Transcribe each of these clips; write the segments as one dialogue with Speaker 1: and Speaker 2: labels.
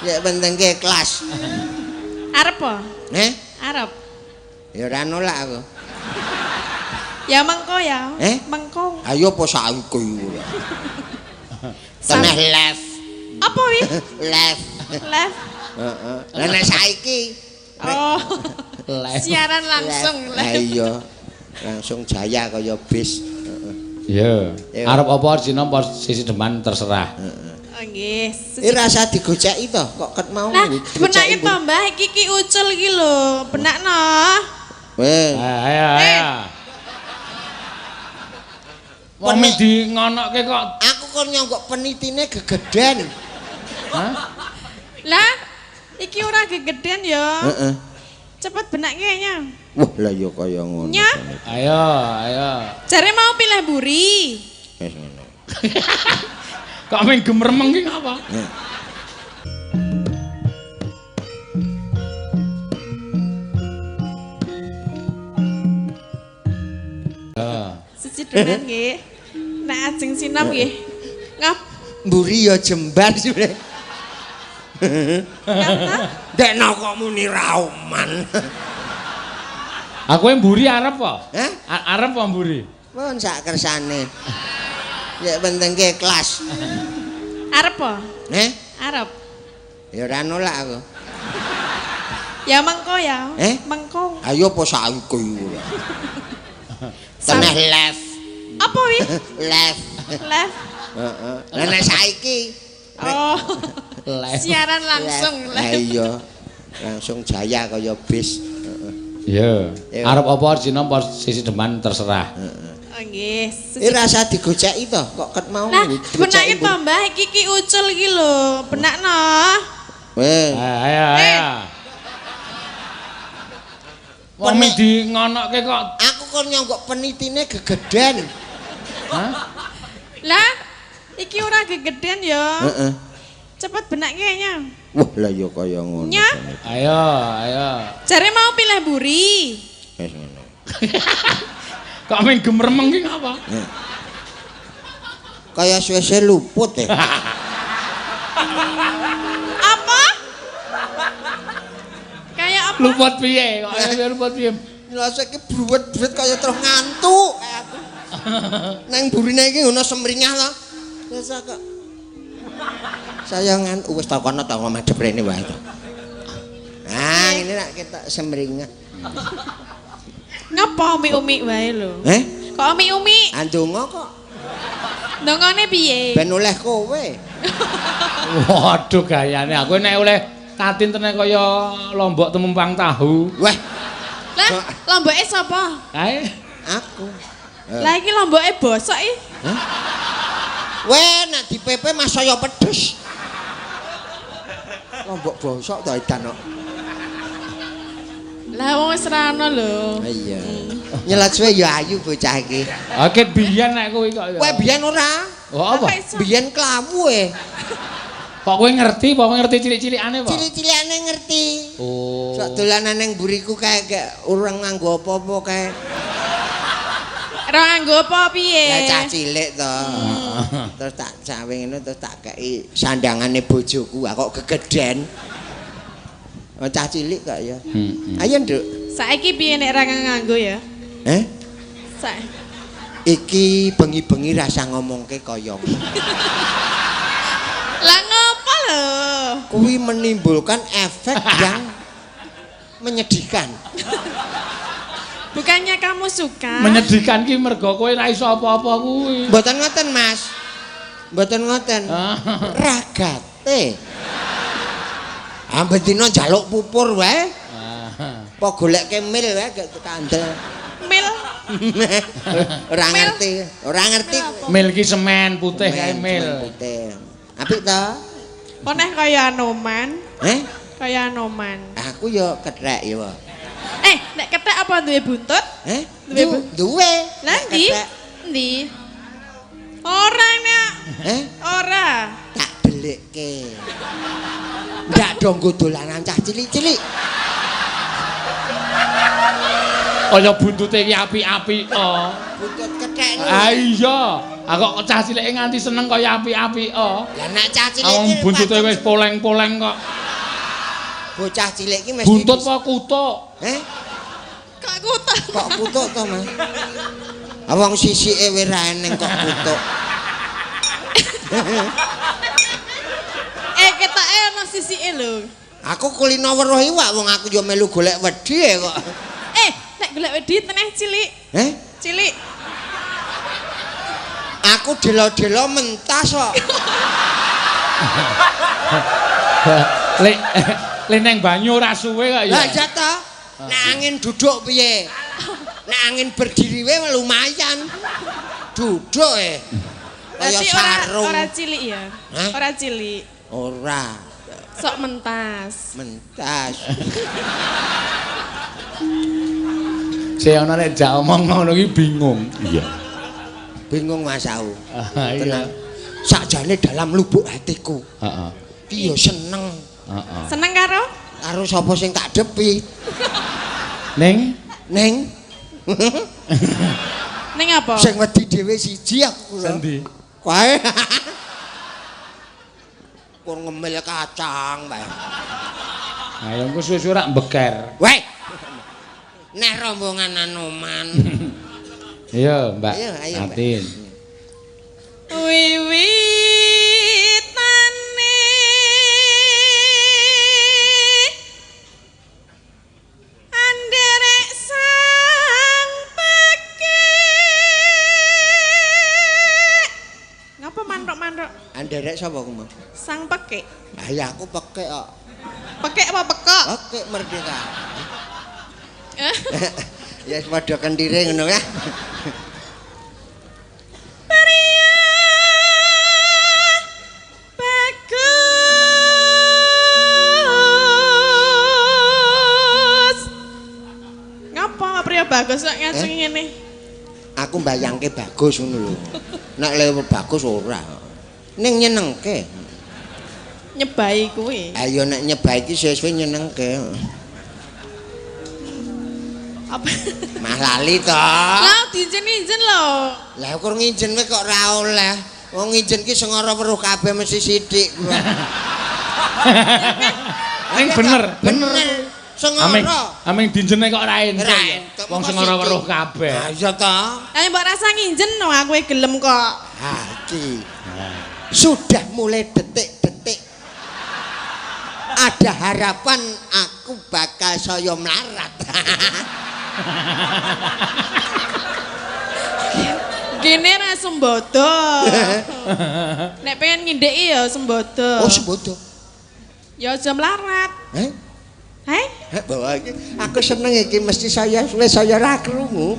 Speaker 1: Ya penting ke kelas.
Speaker 2: Arep po?
Speaker 1: Eh?
Speaker 2: Arep.
Speaker 1: Ya ora nolak aku.
Speaker 2: Ya mengko ya.
Speaker 1: Eh?
Speaker 2: Mengko.
Speaker 1: Ayo apa saiki ora. Teneh live.
Speaker 2: Apa wi?
Speaker 1: Live.
Speaker 2: Live.
Speaker 1: Heeh. Lah nek saiki
Speaker 2: Oh.
Speaker 3: Live.
Speaker 2: Siaran langsung
Speaker 1: Lah
Speaker 2: live.
Speaker 1: iya. Langsung jaya kaya bis. Heeh.
Speaker 3: Iya.
Speaker 1: Iya.
Speaker 3: Arep apa Arjuna apa sisi deman terserah.
Speaker 2: Oh nggih.
Speaker 1: Iki rasa digoceki to, kok ket mau
Speaker 2: Nah,
Speaker 1: digoceki,
Speaker 2: benake
Speaker 1: Bu.
Speaker 2: to, Mbah, iki ki ucul iki lho. Benakno.
Speaker 1: Weh,
Speaker 3: Ayo ayo. Wong
Speaker 1: Penik.
Speaker 3: di ngonoke kok.
Speaker 1: Aku kon nyonggok penitine gegeden.
Speaker 3: Hah?
Speaker 2: Lah, iki ora gegeden ya.
Speaker 1: Heeh.
Speaker 2: Cepet benake nya.
Speaker 1: Wah, lah ya kaya ngono.
Speaker 2: Nya.
Speaker 3: Ayo, ayo.
Speaker 2: Jare mau pilih buri.
Speaker 1: Wis ngono.
Speaker 3: Kok ming gemeremeng ki ngapa?
Speaker 1: Heeh.
Speaker 2: Sesidenan nggih. Nek ajeng sinom nggih. Ngap,
Speaker 1: Mburi ya jembar sebenarnya.
Speaker 2: ngap ta?
Speaker 1: Dekno kok muni rauman.
Speaker 3: Aku yang mburi arep apa?
Speaker 1: Hah?
Speaker 3: Arep apa mburi?
Speaker 1: Pun sak kersane. Ya penting ke kelas.
Speaker 2: Arep po?
Speaker 1: Eh?
Speaker 2: Arep.
Speaker 1: Ya ora nolak aku.
Speaker 2: Ya mengko ya.
Speaker 1: Eh?
Speaker 2: Mengko.
Speaker 1: Ayo apa saiki ora. Teneh live.
Speaker 2: Apa wi?
Speaker 1: Live.
Speaker 2: Live.
Speaker 1: Heeh. Lah nek saiki
Speaker 2: Oh.
Speaker 3: Live.
Speaker 2: Siaran langsung
Speaker 1: Lah
Speaker 2: live.
Speaker 1: iya. Langsung jaya kaya bis. Heeh.
Speaker 3: Iya.
Speaker 1: Iya.
Speaker 3: Arep apa Arjuna apa sisi deman terserah.
Speaker 2: Oh nggih.
Speaker 1: Iki rasa digoceki to, kok ket mau
Speaker 2: Nah,
Speaker 1: digoceki,
Speaker 2: benake to, Mbah, iki ki ucul iki lho. Benakno.
Speaker 1: Weh,
Speaker 3: Ayo, ayo. Wong
Speaker 1: Penik.
Speaker 3: di ngonoke kok.
Speaker 1: Aku kon nyonggok penitine gegeden.
Speaker 3: Hah?
Speaker 2: Lah, iki ora gegeden ya.
Speaker 1: Heeh.
Speaker 2: Cepet benake nya.
Speaker 1: Wah, lah ya kaya ngono.
Speaker 2: Nya.
Speaker 3: Ayo, ayo.
Speaker 2: Jare mau pilih buri.
Speaker 1: Wis ngono.
Speaker 3: Kok ming gemeremeng ki ngapa?
Speaker 1: Kaya suwe-suwe luput ya.
Speaker 2: Apa? Kayak apa?
Speaker 3: Luput piye? Kok ayo luput piye?
Speaker 1: Nyelose iki bruwet-bruwet kaya terus ngantuk kayak aku. Nang burine iki ngono semringah to. Biasa kok. Saya ngantuk wis tak kono ta madhep rene wae to. Nah, ngene nak ketok semringah.
Speaker 2: Ngapa umi-umi wae lho?
Speaker 1: Eh?
Speaker 2: Kok umi-umi?
Speaker 1: Andonga kok
Speaker 2: Ndongone piye?
Speaker 1: ben oleh kowe.
Speaker 3: Waduh gayane aku nek oleh tatin tenan kaya lombok temempang tahu.
Speaker 1: Weh,
Speaker 2: Lah, lomboke sapa?
Speaker 3: Kae
Speaker 1: aku.
Speaker 2: Lah iki lomboke bosok iki.
Speaker 1: Weh, nek dipepe mas saya pedes. Lombok bosok to edan kok.
Speaker 2: Lah wong wis ra ono lho.
Speaker 1: Iya. Nyelat suwe ya ayu bocah iki.
Speaker 3: Oke biyen nek kowe kok ya.
Speaker 1: Kowe biyen ora?
Speaker 3: Oh apa?
Speaker 2: Lah, kok iso?
Speaker 1: Biyen klawu e.
Speaker 3: Kok kowe ngerti, apa kowe ngerti cilik-cilikane apa?
Speaker 1: Cilik-cilikane ngerti.
Speaker 3: Oh.
Speaker 1: Sok dolanan ning mburiku kae gak urung nganggo apa-apa kae.
Speaker 2: Ora nganggo apa piye?
Speaker 1: Lah cah cilik to. Terus tak cawe ngono terus tak kei sandangane bojoku. Ah kok gegeden. Oh, cah cilik kok ya.
Speaker 3: Heeh.
Speaker 1: Ayo, Nduk.
Speaker 2: Saiki piye nek ra nganggo ya?
Speaker 1: Eh?
Speaker 2: Sa
Speaker 1: Iki bengi-bengi rasa ngomongke kaya ngono.
Speaker 2: Lah ngopo lho?
Speaker 1: Kuwi menimbulkan efek yang menyedihkan.
Speaker 2: Bukannya kamu suka?
Speaker 3: Menyedihkan ki mergo kowe ora iso apa-apa kuwi.
Speaker 1: Mboten ngoten, Mas. Mboten ngoten. Ragate. Amben dina njaluk pupur wae. Apa golekke mil wae gak kandel.
Speaker 2: Mil.
Speaker 1: Ora
Speaker 2: Mil.
Speaker 1: ngerti, ora ngerti.
Speaker 2: Mil apa?
Speaker 3: Mil ki semen putih kae
Speaker 1: Semen
Speaker 3: mil.
Speaker 1: putih. Apik to?
Speaker 2: Koneh kaya Anoman,
Speaker 1: Eh?
Speaker 2: kaya Anoman.
Speaker 1: Aku yo kethek yo.
Speaker 2: Eh, nek kethek apa duwe buntut?
Speaker 1: Eh?
Speaker 2: Duwe
Speaker 1: Duwe.
Speaker 2: Lah
Speaker 1: Nek
Speaker 2: ndi?
Speaker 1: kethek.
Speaker 2: Ndi? Ora nek.
Speaker 1: Eh?
Speaker 2: Ora.
Speaker 1: Tak delikke. Ndak dong nggo dolanan cah cilik-cilik.
Speaker 3: Kaya buntute iki apik-apik oh.
Speaker 1: Buntut kethek.
Speaker 3: Ah iya. Ah kok cah cilike nganti seneng kaya apik-apik oh.
Speaker 1: Lah nek cah cilik
Speaker 3: iki buntute wis poleng-poleng kok.
Speaker 1: Bocah cilik iki mesti
Speaker 3: buntut apa kutuk?
Speaker 1: Heh?
Speaker 2: Kok kutuk?
Speaker 1: Kok kutuk to, Mas? Ah wong sisike wis ra eneng kok kutuk.
Speaker 2: Ketoke ana sisike lho.
Speaker 1: Aku kulino weruh iwak wong aku yo melu golek wedi kok.
Speaker 2: Nek golek wedi teneh cilik.
Speaker 1: Heh?
Speaker 2: Cilik.
Speaker 1: Aku delo-delo mentas kok.
Speaker 3: Lek le neng banyu ora suwe kok ya.
Speaker 1: Lah iya ta. Nek angin duduk piye? Nek angin berdiri wae lumayan. Duduk e. Kaya sarung.
Speaker 2: Ora cilik ya.
Speaker 1: Hah?
Speaker 2: Ora cilik.
Speaker 1: Ora.
Speaker 2: Sok mentas.
Speaker 1: Mentas.
Speaker 3: Sing ana nek jak omong ngono iki bingung. Iya.
Speaker 1: Bingung Mas aku.
Speaker 3: Iya.
Speaker 1: Sakjane dalam lubuk hatiku.
Speaker 3: Heeh.
Speaker 1: Ki ya seneng.
Speaker 3: Heeh.
Speaker 2: Seneng karo?
Speaker 1: Karo sapa sing tak depi?
Speaker 3: Ning
Speaker 1: Ning.
Speaker 2: Ning apa?
Speaker 1: Sing wedi dhewe siji aku.
Speaker 3: Sendi?
Speaker 1: Kae. Kur ngemil kacang bae.
Speaker 3: Ayo engko suwe-suwe rak beker.
Speaker 1: Weh. Neh rombongan Anoman.
Speaker 3: Iya, Mbak.
Speaker 1: Ayo, ayo, Mbak.
Speaker 3: Tatin.
Speaker 2: Wiwitane anderek sang pekek. Ngapa manthuk-manthuk?
Speaker 1: Anderek sapa ku, Mas?
Speaker 2: Sang pekek.
Speaker 1: Ah ya aku pekek kok.
Speaker 2: Pekek apa pekok?
Speaker 1: Pekek merdeka. Ya wis padha kendire ngono ya.
Speaker 2: Pria bagus. Ngapa pria bagus kok ngacung ngene?
Speaker 1: Aku mbayangke bagus ngono lho. Nek lewe bagus ora. Ning nyenengke.
Speaker 2: Nyebai kuwi.
Speaker 1: Ayo nek nyebai iki suwe-suwe nyenengke.
Speaker 2: Apa?
Speaker 1: Mah lali to.
Speaker 2: Lah diijen-ijen lho.
Speaker 1: Lah kur ngijen kowe kok ora oleh. Wong ngijen ki sing ora weruh kabeh mesti sithik.
Speaker 3: Ning bener,
Speaker 1: bener. Sing ora.
Speaker 3: Aming dinjene kok ora entuk.
Speaker 1: Ora entuk.
Speaker 3: Wong sing ora weruh kabeh.
Speaker 1: Ha iya to.
Speaker 2: Lah mbok rasa nginjen no aku gelem kok.
Speaker 1: Ha iki. Sudah mulai detik-detik ada harapan aku bakal saya melarat.
Speaker 2: Gene ra sembodo. Nek pengen ngindeki ya sembodo.
Speaker 1: Oh sembodo.
Speaker 2: Ya aja melarat.
Speaker 1: Heh?
Speaker 2: Heh?
Speaker 1: Bawa iki aku seneng iki mesti saya wis saya ra krungu.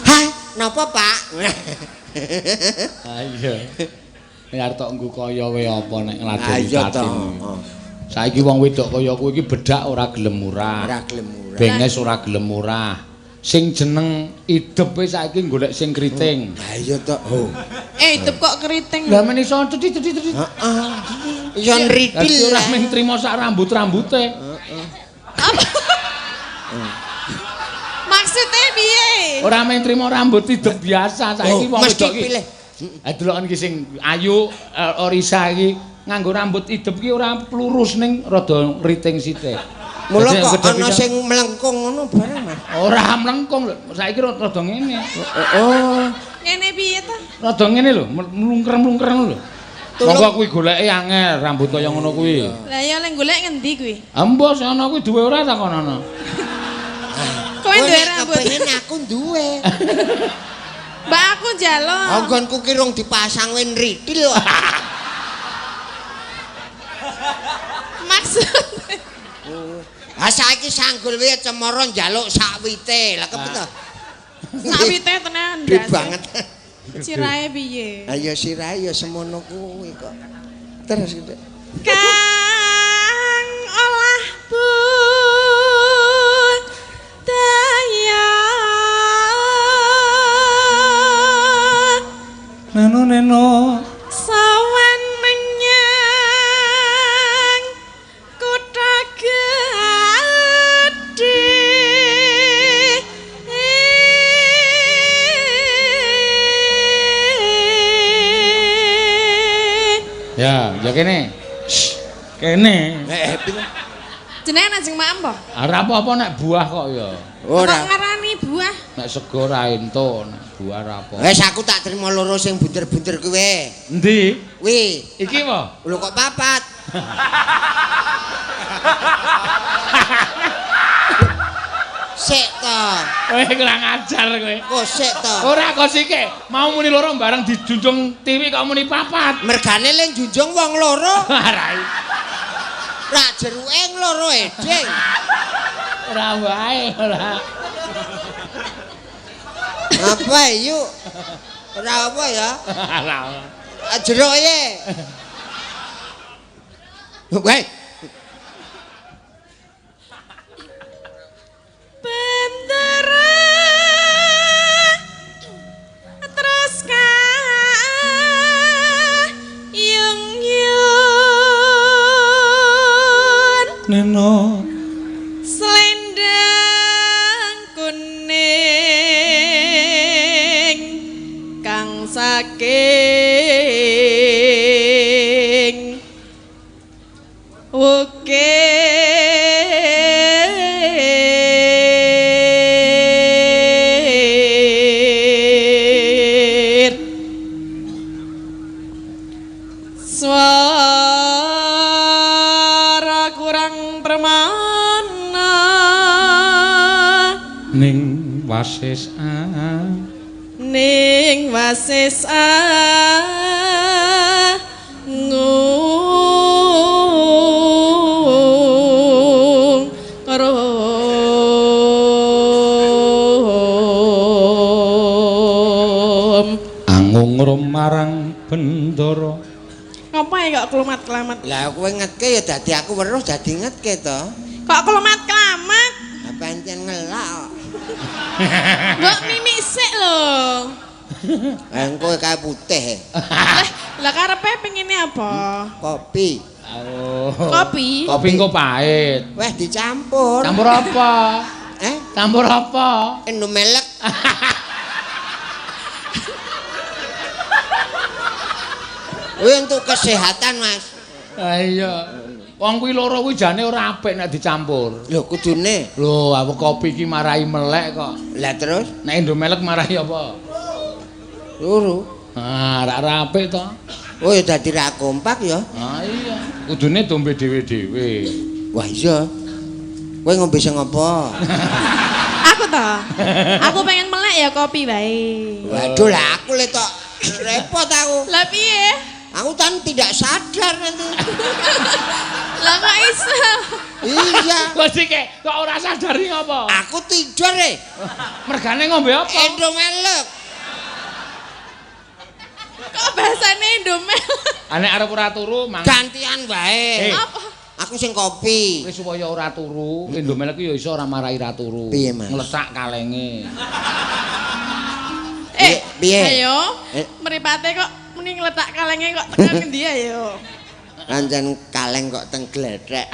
Speaker 1: Hah, napa Pak?
Speaker 3: Ah iya. Nek arep tok nggo kaya wae apa nek ngladeni
Speaker 1: Tatin.
Speaker 3: Saiki wong wedok kaya kowe iki bedak ora gelem murah.
Speaker 1: Ora gelem murah.
Speaker 3: Benges ora gelem murah. Sing jeneng idep e saiki golek sing kriting.
Speaker 1: Ha iya to. Oh.
Speaker 2: Idep kok keriting.
Speaker 3: Lah men iso cethit-cethit.
Speaker 1: Heeh. Iso nritil.
Speaker 3: Ora mung trimo sak rambut-rambute.
Speaker 1: Heeh.
Speaker 2: Maksudnya piye?
Speaker 3: Ora mung trimo rambut idep biasa saiki wong wedok iki. Ha deloken iki sing ayu Orisa iki nganggo rambut idep ki ora lurus ning rada ngriting sithik.
Speaker 1: Mula kok ana sing mlengkung ngono bareng Mas.
Speaker 3: Ora mlengkung lho, saiki rada ngene.
Speaker 1: Oh.
Speaker 2: Ngene piye ta?
Speaker 3: Rada ngene lho, mlungker-mlungker ngono lho. Monggo kuwi goleke angel rambut kaya ngono kuwi.
Speaker 2: Lah ya lek golek ngendi kuwi?
Speaker 3: Embo sing ana kuwi duwe ora takonono.
Speaker 2: Kowe duwe rambut.
Speaker 1: Kepengin aku duwe.
Speaker 2: Mbak aku njaluk.
Speaker 1: Anggonku ki rung dipasang wis nritil kok.
Speaker 2: Maksud.
Speaker 1: Ha saiki sanggul wae cemara njaluk sakwite. Lah kepiye to?
Speaker 2: Sakwite tenan.
Speaker 1: Gede banget.
Speaker 2: Sirahe piye?
Speaker 1: Ha ya sirahe ya semono kuwi kok. Terus gitu.
Speaker 2: Kang olah budaya.
Speaker 3: Neno neno
Speaker 2: sawan menyang kutha gedhe.
Speaker 3: Ya, ya kene. Kene.
Speaker 1: Piye?
Speaker 2: Jenenge ajeng maem po?
Speaker 3: Ora apa-apa nek buah kok ya.
Speaker 1: Ora.
Speaker 2: Kok ngarani buah?
Speaker 3: Nek sego ora entuk, nek buah ora apa.
Speaker 1: Wis aku tak terima loro sing bunder-bunder kuwi.
Speaker 3: Endi?
Speaker 1: Kuwi.
Speaker 3: Iki apa?
Speaker 1: Lho kok papat? Sik to.
Speaker 3: Kowe kurang ajar kowe.
Speaker 1: Kok sik to.
Speaker 3: Ora kok sike, mau muni loro bareng dijunjung tiwi kok muni papat.
Speaker 1: Mergane le njunjung wong loro.
Speaker 3: Ora.
Speaker 1: Rak jeruke loro eding.
Speaker 3: Ora wae ora.
Speaker 1: Apa yuk? Ora apa ya?
Speaker 3: Ora.
Speaker 1: Jeruk ye. Weh.
Speaker 2: Bendera terus yung yun
Speaker 3: Neno
Speaker 2: selendang kuning kang saking ukir suara kurang permana
Speaker 3: ning wasis
Speaker 2: ning wasis ngung rom
Speaker 3: angung rom marang bendara.
Speaker 2: Ngapa ya kok klumat-klamat?
Speaker 1: Lah kowe ngetke ya dadi aku weruh dadi ngetke to.
Speaker 2: Kok klumat-klamat?
Speaker 1: Lah pancen ngelak kok.
Speaker 2: Mbok mimik sik lho.
Speaker 1: Lah engko kae putih.
Speaker 2: Lah karepe pengine apa?
Speaker 1: Kopi.
Speaker 3: Oh.
Speaker 2: Kopi.
Speaker 3: Kopi engko pahit.
Speaker 1: Weh dicampur.
Speaker 3: Campur apa?
Speaker 1: Eh?
Speaker 3: Campur apa?
Speaker 1: Indomelek. Kuwi untuk kesehatan, Mas.
Speaker 3: Ha iya. Wong kuwi loro kuwi jane ora apik nek dicampur.
Speaker 1: Lho kudune.
Speaker 3: Lho, aku kopi iki marai melek kok.
Speaker 1: Lah terus
Speaker 3: nek Indomelek marai apa?
Speaker 1: Loro.
Speaker 3: Ah, ora apik to.
Speaker 1: Oh ya dadi ra kompak ya.
Speaker 3: Ah iya. Kudune dombe dhewe-dhewe.
Speaker 1: Wah iya. Kowe ngombe sing apa?
Speaker 2: Aku to. Aku pengen melek ya kopi wae.
Speaker 1: Waduh lah aku le tok repot aku.
Speaker 2: Lah piye?
Speaker 1: Aku kan tidak sadar nanti.
Speaker 2: Lah kok iso?
Speaker 1: Iya.
Speaker 3: Kok sike kok ora sadar iki ngapa?
Speaker 1: Aku tidur e.
Speaker 3: Mergane ngombe apa?
Speaker 1: Indomelek.
Speaker 2: Kok bahasane Indomelek?
Speaker 3: Nek arep ora turu mang
Speaker 1: gantian wae.
Speaker 2: Apa?
Speaker 1: Aku sing kopi.
Speaker 3: Wis supaya ora turu, Indomelek ku ya iso ora marai ra turu.
Speaker 1: Piye, Mas?
Speaker 3: Nglesak kalenge.
Speaker 1: Piye?
Speaker 2: Ayo. Mripate kok muni ngletak kalenge kok tekan ngendi ayo.
Speaker 1: Pancen kaleng kok teng glethek.